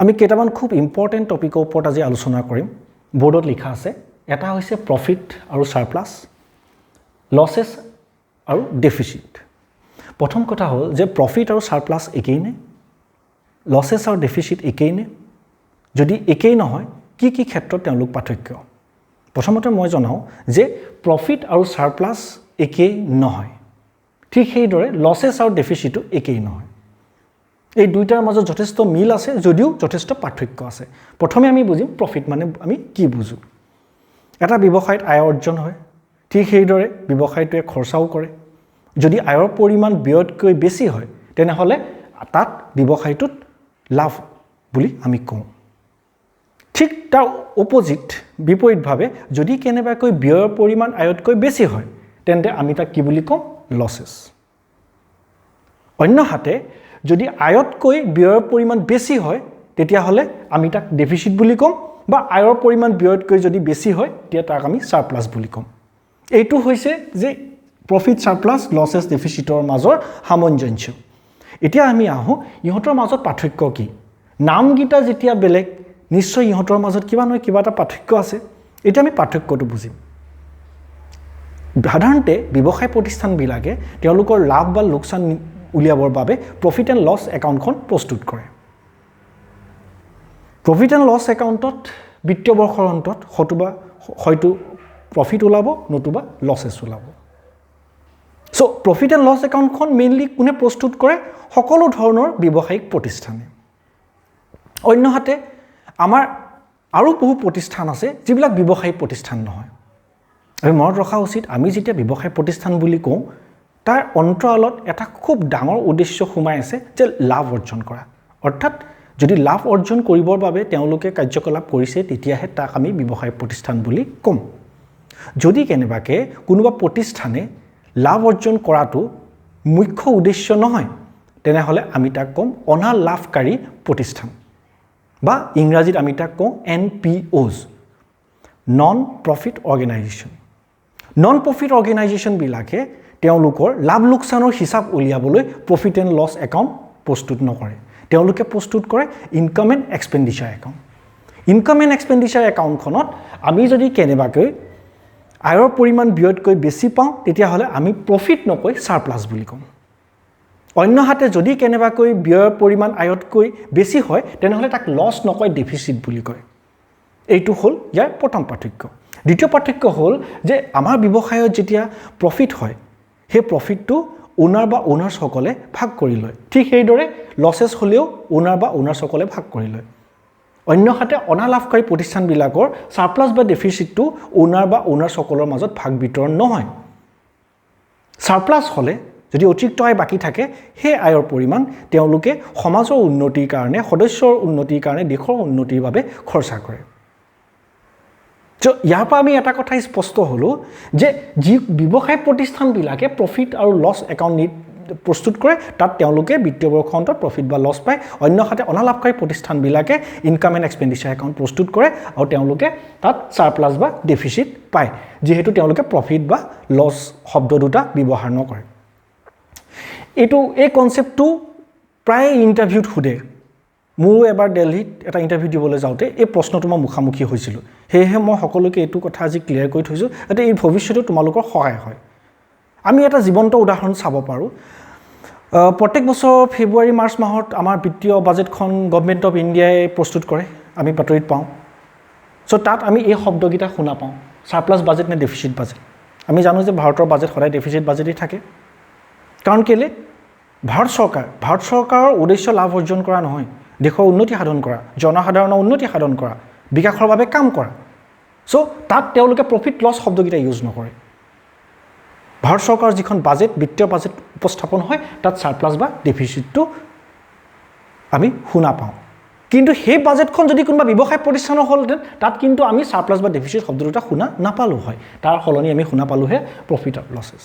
আমি কেইটামান খুব ইম্পৰ্টেণ্ট টপিকৰ ওপৰত আজি আলোচনা কৰিম। বৰ্ডত লিখা আছে, এটা হৈছে প্ৰফিট আৰু ছাৰপ্লাছ, লছেছ আৰু ডেফিচিট। প্ৰথম কথা হ'ল যে প্ৰফিট আৰু ছাৰপ্লাছ একেই নে? লছেছ আৰু ডেফিচিট একেই নে? যদি একেই নহয়, কি কি ক্ষেত্ৰত তেওঁলোক পাৰ্থক্য? প্ৰথমতে মই জনাওঁ যে প্ৰফিট আৰু ছাৰপ্লাছ একেই নহয়। ঠিক সেইদৰে লছেছ আৰু ডেফিচিটো একেই নহয়। এই দুইটাৰ মাজত যথেষ্ট মিল আছে যদিও যথেষ্ট পাৰ্থক্য আছে। প্ৰথমে আমি বুজিম প্ৰফিট মানে আমি কি বুজোঁ। এটা ব্যৱসায়ত আয় অৰ্জন হয়, ঠিক সেইদৰে ব্যৱসায়টোৱে খৰচাও কৰে। যদি আয়ৰ পৰিমাণ ব্যয়তকৈ বেছি হয়, তেনেহ'লে তাত ব্যৱসায়টোত লাভ বুলি আমি কওঁ। ঠিক তাৰ অপজিট, বিপৰীতভাৱে যদি কেনেবাকৈ ব্যয়ৰ পৰিমাণ আয়তকৈ বেছি হয়, তেন্তে আমি তাক কি বুলি কওঁ? লছেছ। অন্যহাতে যদি আয়তকৈ ব্যয়ৰ পৰিমাণ বেছি হয়, তেতিয়াহ'লে আমি তাক ডেফিচিট বুলি ক'ম বা আয়ৰ পৰিমাণ ব্যয়তকৈ যদি বেছি হয়, তেতিয়া তাক আমি ছাৰপ্লাছ বুলি ক'ম। এইটো হৈছে যে প্ৰফিট, ছাৰপ্লাছ, লছেছ, ডেফিচিটৰ মাজৰ সামঞ্জস্য। এতিয়া আমি আহোঁ ইহঁতৰ মাজত পাৰ্থক্য কি। নামকেইটা যেতিয়া বেলেগ, নিশ্চয় ইহঁতৰ মাজত কিবা নহয় কিবা এটা পাৰ্থক্য আছে। এতিয়া আমি পাৰ্থক্যটো বুজিম। সাধাৰণতে ব্যৱসায় প্ৰতিষ্ঠানবিলাকে তেওঁলোকৰ লাভ বা লোকচান উলিয়াবৰ বাবে প্ৰফিট এণ্ড লছ একাউণ্টখন প্ৰস্তুত কৰে। প্ৰফিট এণ্ড লছ একাউণ্টত বিত্তীয় বৰ্ষৰ অন্তত হয়তো প্ৰফিট ওলাব নতুবা লছেছ ওলাব। চ' প্ৰফিট এণ্ড লছ একাউণ্টখন মেইনলি কোনে প্ৰস্তুত কৰে? সকলো ধৰণৰ ব্যৱসায়িক প্ৰতিষ্ঠানে। অন্যহাতে আমাৰ আৰু বহু প্ৰতিষ্ঠান আছে যিবিলাক ব্যৱসায়িক প্ৰতিষ্ঠান নহয়। আমি মনত ৰখা উচিত, আমি যেতিয়া ব্যৱসায় প্ৰতিষ্ঠান বুলি কওঁ, তাৰ অন্তৰালত এটা খুব ডাঙৰ উদ্দেশ্য সোমাই আছে যে লাভ অৰ্জন কৰা। অৰ্থাৎ যদি লাভ অৰ্জন কৰিবৰ বাবে তেওঁলোকে কাৰ্যকলাপ কৰিছে, তেতিয়াহে তাক আমি ব্যৱসায় প্ৰতিষ্ঠান বুলি ক'ম। যদি কেনেবাকৈ কোনোবা প্ৰতিষ্ঠানে লাভ অৰ্জন কৰাটো মুখ্য উদ্দেশ্য নহয়, তেনেহ'লে আমি তাক ক'ম অনালাভকাৰী প্ৰতিষ্ঠান বা ইংৰাজীত আমি তাক কওঁ NPOs, non profit organization। Non profit অৰ্গেনাইজেশ্যনবিলাকে তেওঁলোকৰ লাভ লোকচানৰ হিচাপ উলিয়াবলৈ প্ৰফিট এণ্ড লছ একাউণ্ট প্ৰস্তুত নকৰে। তেওঁলোকে প্ৰস্তুত কৰে income and expenditure account। Income and expenditure একাউণ্টখনত আমি যদি কেনেবাকৈ আয়ৰ পৰিমাণ ব্যয়তকৈ বেছি পাওঁ, তেতিয়াহ'লে আমি প্ৰফিট নকৈ ছাৰপ্লাছ বুলি ক'ম। অন্যহাতে যদি কেনেবাকৈ ব্যয়ৰ পৰিমাণ আয়তকৈ বেছি হয়, তেনেহ'লে তাক লছ নকয়, ডেফিচিট বুলি কয়। এইটো হ'ল ইয়াৰ প্ৰথম পাৰ্থক্য। দ্বিতীয় পাৰ্থক্য হ'ল যে আমাৰ ব্যৱসায়ত যেতিয়া প্ৰফিট হয়, সেই প্ৰফিটটো অ'নাৰ বা অ'নাৰ্ছসকলে ভাগ কৰি লয়। ঠিক সেইদৰে লছেছ হ'লেও অ'নাৰ বা অ'নাৰ্ছসকলে ভাগ কৰি লয়। অন্যহাতে অনালাভকাৰী প্ৰতিষ্ঠানবিলাকৰ ছাৰপ্লাছ বা ডেফিচিটটো অ'নাৰ বা অ'নাৰ্ছসকলৰ মাজত ভাগ বিতৰণ নহয়। ছাৰপ্লাছ হ'লে, যদি অতিৰিক্ত আয় বাকী থাকে, সেই আয়ৰ পৰিমাণ তেওঁলোকে সমাজৰ উন্নতিৰ কাৰণে, সদস্যৰ উন্নতিৰ কাৰণে, দেশৰ উন্নতিৰ বাবে খৰচা কৰে। চ' ইয়াৰ পৰা আমি এটা কথা স্পষ্ট হ'লোঁ যে যি ব্যৱসায় প্ৰতিষ্ঠানবিলাকে প্ৰফিট আৰু লছ একাউণ্ট প্ৰস্তুত কৰে, তাত তেওঁলোকে বিত্তীয় বৰ্ষৰ অন্তত প্ৰফিট বা লছ পায়। অন্যহাতে অনালাভকাৰী প্ৰতিষ্ঠানবিলাকে ইনকাম এণ্ড এক্সপেণ্ডিচাৰ একাউণ্ট প্ৰস্তুত কৰে আৰু তেওঁলোকে তাত ছাৰপ্লাছ বা ডেফিচিট পায়, যিহেতু তেওঁলোকে প্ৰফিট বা লছ শব্দ দুটা ব্যৱহাৰ নকৰে। এই কনচেপ্টটো প্ৰায় ইণ্টাৰভিউত সোধে। মোৰো এবাৰ দেলহিত এটা ইণ্টাৰভিউ দিবলৈ যাওঁতে এই প্ৰশ্নটো মই মুখামুখি হৈছিলোঁ। সেয়েহে মই সকলোকে এইটো কথা আজি ক্লিয়াৰ কৰি থৈছোঁ, যাতে এই ভৱিষ্যতেও তোমালোকৰ সহায় হয়। আমি এটা জীৱন্ত উদাহৰণ চাব পাৰোঁ। প্ৰত্যেক বছৰ ফেব্ৰুৱাৰী মাৰ্চ মাহত আমাৰ বিত্তীয় বাজেটখন গভমেণ্ট অফ ইণ্ডিয়াই প্ৰস্তুত কৰে, আমি বাতৰিত পাওঁ। চ' তাত আমি এই শব্দকেইটা শুনা পাওঁ, ছাৰপ্লাছ বাজেট নে ডেফিচিট বাজেট। আমি জানো যে ভাৰতৰ বাজেট সদায় ডেফিচিট বাজেটেই থাকে। কাৰণ কেলৈ? ভাৰত চৰকাৰৰ উদ্দেশ্য লাভ অৰ্জন কৰা নহয়, দেশৰ উন্নতি সাধন কৰা, জনসাধাৰণৰ উন্নতি সাধন কৰা, বিকাশৰ বাবে কাম কৰা। চ' তাত তেওঁলোকে প্ৰফিট লছ শব্দকেইটা ইউজ নকৰে। ভাৰত চৰকাৰৰ যিখন বাজেট, বিত্তীয় বাজেট উপস্থাপন হয়, তাত ছাৰপ্লাছ বা ডেফিচিটটো আমি শুনা পাওঁ। কিন্তু সেই বাজেটখন যদি কোনোবা ব্যৱসায় প্ৰতিষ্ঠানৰ হ'লহেঁতেন, তাত কিন্তু আমি ছাৰপ্লাছ বা ডেফিচিট শব্দ দুটা শুনা নাপালোঁ হয়। তাৰ সলনি আমি শুনা পালোঁহে প্ৰফিট আৰু লছেছ।